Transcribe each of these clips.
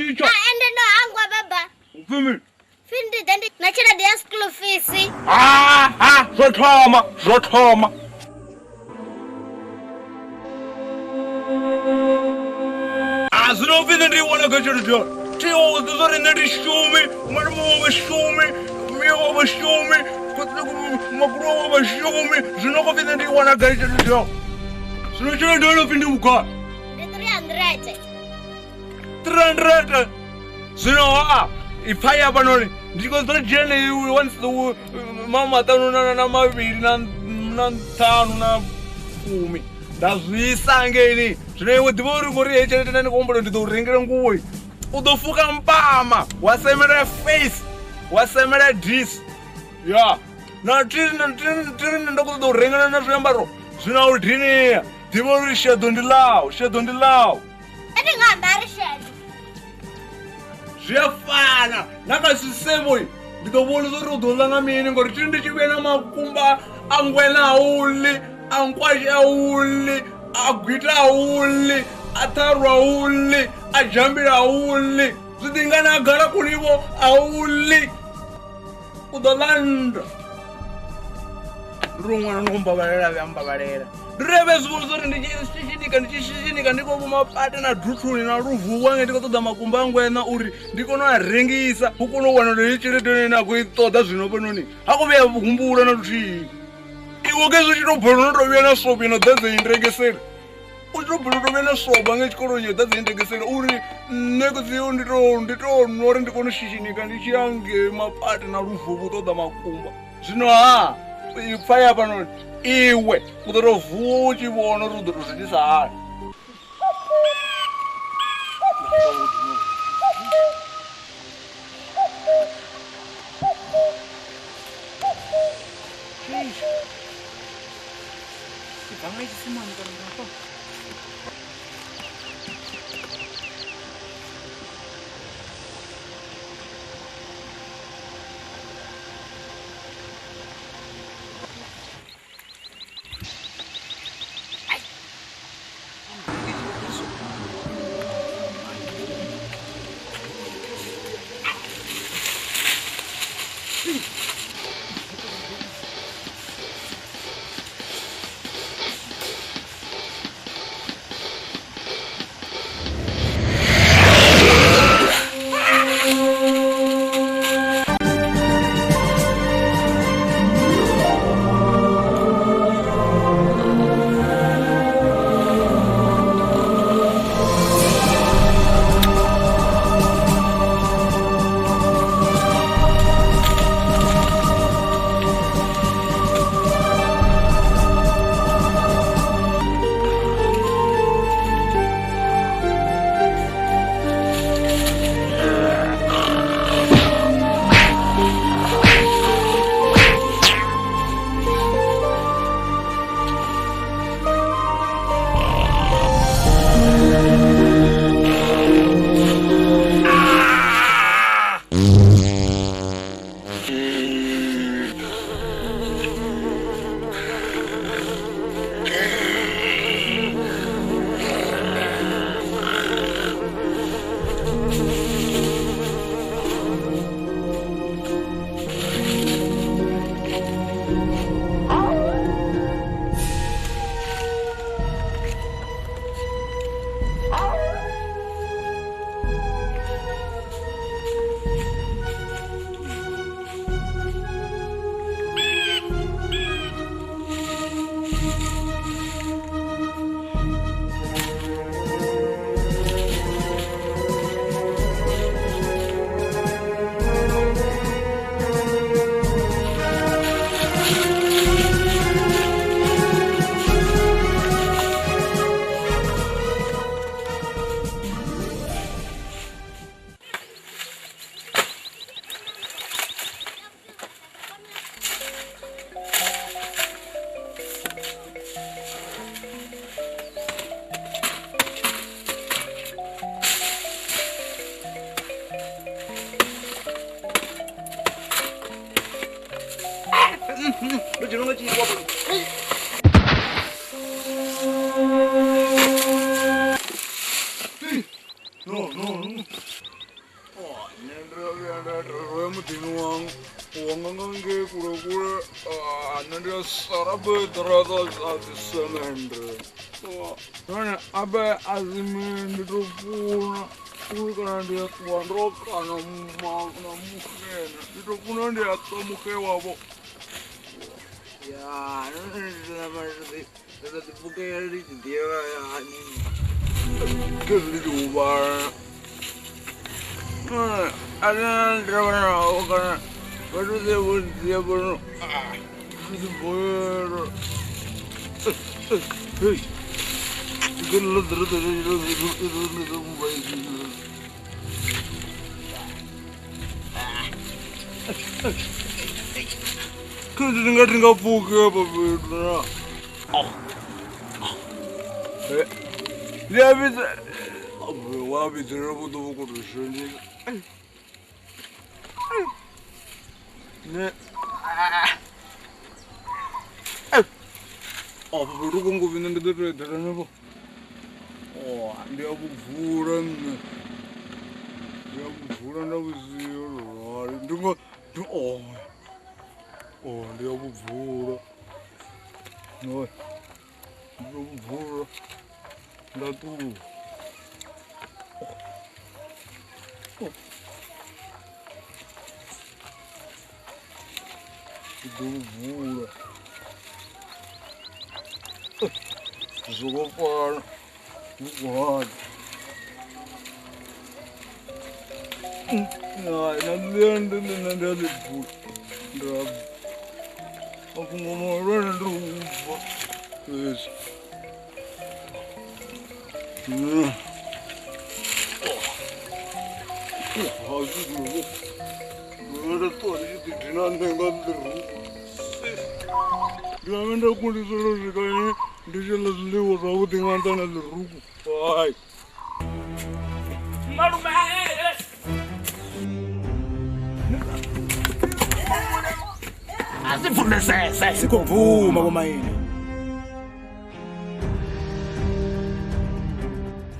Ende ndo hangwa baba. Upfimi. Findi ndi na tshelede ya school fees. Zwo thoma, zwo thoma. Zwino upfi nṋe ndi wana kha tshelede ya. Thi o ḓo uri nṋe ndi shumi, malume wa shumi, mme wa shumi, makhulu wa shumi. Zwino khou pfi nṋe ndi wana gai tshelede ya. Zwino tshelede ya pfi ndi vhugai? Ndi 300. 300. Zwino ipfa ya fhanoni ndi khou ḓo dzhia yeneyi maṱanu na mavhili na ṱhanu na fumi nda zwi isa ngeini. Zwino iwe ḓivha uri ngori heyi tshelede nda ndi khou humbula ndi ḓo u rengela nguwo, u ḓo fuka mpama wa semela face wa semela dis ya na tiri ndo khou ṱoḓa u rengela na zwiambaro. Zwino a u dinia, ḓivha uri sheḓo ndi ḽau, sheḓo ndi ḽau. A thi nga ambari sheḓo. Zwi a fana na kha sisemo ndi ḓo vhona uri u ḓo ḽa nga mini ngori thi ndi tshi vhuya na makumba a ngwena a u ḽi, a nkwashe a u ḽi, a gwita a u ḽi, a ṱharu a u ḽi, a dzhambila a u ḽi, zwi ḓi nga na galakulivho a u ḽi, u ḓo ḽa nndwa. Ndi uri ṅwana no mbavhalela vhuya mbavhalela. Ndi uri vhe zwi vhona uri ndi tshi shishinika ndi tshi shishinika ndi khou vhuma pate na duthuni na luvuwa nge ndi khou ṱoḓa makumba a ngwena uri ndi kone u a rengisa hu kone u wana uri tshelede ine na khou i ṱoḓa zwino fhanoni ha khou vhuya humbula na luthihi. Iwe gezwi u tshi tou balelwa no tou vhuya na sobo ino ḓadza i nrengisele, u tshi tou balelwa u tou vhuya na sobo ngei tshikoloni yo ḓadza i nrengisele uri nṋe ndi tou nwa uri ndi kone u shishinika ndi tshi ya ngei mapate na luvuvhu u ṱoḓa makumba. Zwino ha ipfa ya fhanoni iwe u ḓo tou vuwa u tshi vhona uri u ḓo tou zwi itisa hani. Ndo dzhena nga tshiwa. No no. Oh, nṋe ndo vhuya nda roya muḓini wanga. Wanga nga ngei kule kule. Ah, nṋe ndi a sala beḓera dza dzisemende. Nahone abe a si mini ndi tou funa uri kana ndi a ṱuwa ndo kana na muxena ndi tou funa ndi a ṱwa muxe wavho. Ya, nṋe ndi ḓo ḓi pfukela ndi tshi ḓivha hani. Khezwi ndi tshi huvhala. A thi na ndavha navho kana vha tou ḓi vho dzhia fhano. Ndi ḓi boyela. Hey. Khezwi ndi nga thi nga pfuki hafha fhethu na. Ndi a vhidza wa vhidzelela vho ḓo vha khou tou shonisa. Nṋe afha fhethu kongo vhina ndi ḓo tou eḓela hanefho. Ndi a vhubvula nṋe. Ndi a vhubvula nda vhusia rali. Ndi nga ndi ndi a vhubvula. Ndi a vhubvula nda ṱuwa. Ndi ḓo vhubvula. Zwi khou fana. Vhugwada. Hai, na nṋe ndi nṋe ndi a ḓi bvula. Nda mafhungo mahulwane ndi u bva fhedzi. Ndo ṱuwa ndi tshi ḓi dina nṋe nga nḓiru. Ndi vha nda kundisela u swika ndi tshi ḽa zwiḽiwa zwavhuḓi nga nṱhani ha ḽiruku. Hai. Malume a si bvumesese. Si khou bvuma vho maine.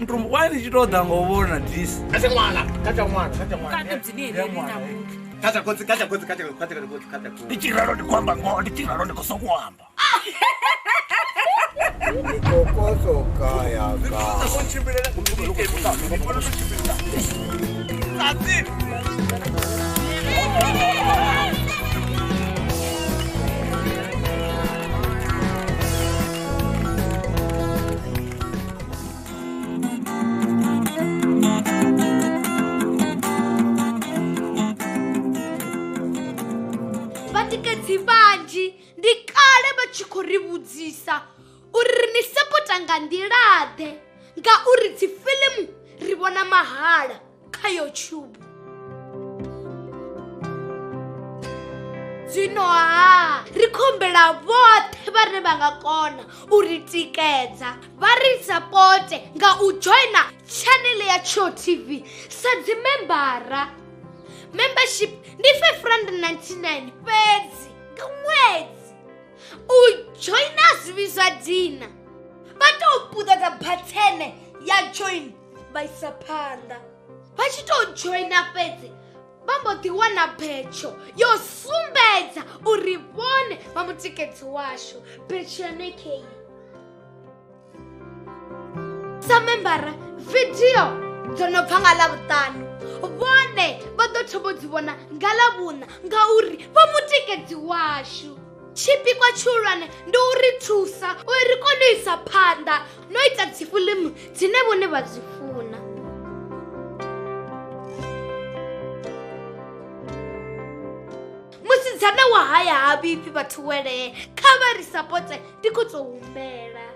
Ntumbu why ni tshi tou ḓa nga u vhona disi? Katsha ṅwana, katsha ṅwana, katsha ṅwana. Kati byi ni heleli namuntlha. Katsha khotsi, katsha khotsi, katsha khotsi, katsha khotsi, katsha khotsi. Ndi tshi ralo ndi khou amba ngoho, ndi tshi ralo ndi khou sokou amba. Kokoso kaya ka. Vhatikedzi vhanzhi ndi kale vha tshi khou ri vhudzisa uri ni sapota nga nḓila-ḓe ngauri dzi fiḽimu ri vhona mahala kha YouTube. Zwino ha ri khou humbela vhoṱhe vhane vha nga kona u ri tikedza vha ri sapote nga u joina tshanele ya Tsho TV sa dzi membara. Membership ndi 599 fhedzi nga ṅwedzi. U joina zwi vhidzwa dina. Vha tou puṱedza bathene ya join vha isa phanḓa. Vha tshi tou joina fhedzi vha mbo ḓi wana betsho yo sumbedza uri vhone vha mutikedzi washu. Betsho yone kei. Sa membara vidio dzo no bva nga Ḽavhuṱanu vhone vha ḓo thoma u dzi vhona nga Ḽavhuṋa ngauri vha mutikedzi washu. Tshipikwa tshihulwane ndi u ri thusa uri ri kone u isa phanḓa no ita dzi fiḽimu dzine vhone vha dzi funa. Musidzana wa haya ha vhifhi vhathu welee, kha vha ri sapote ndi khou tou humbela.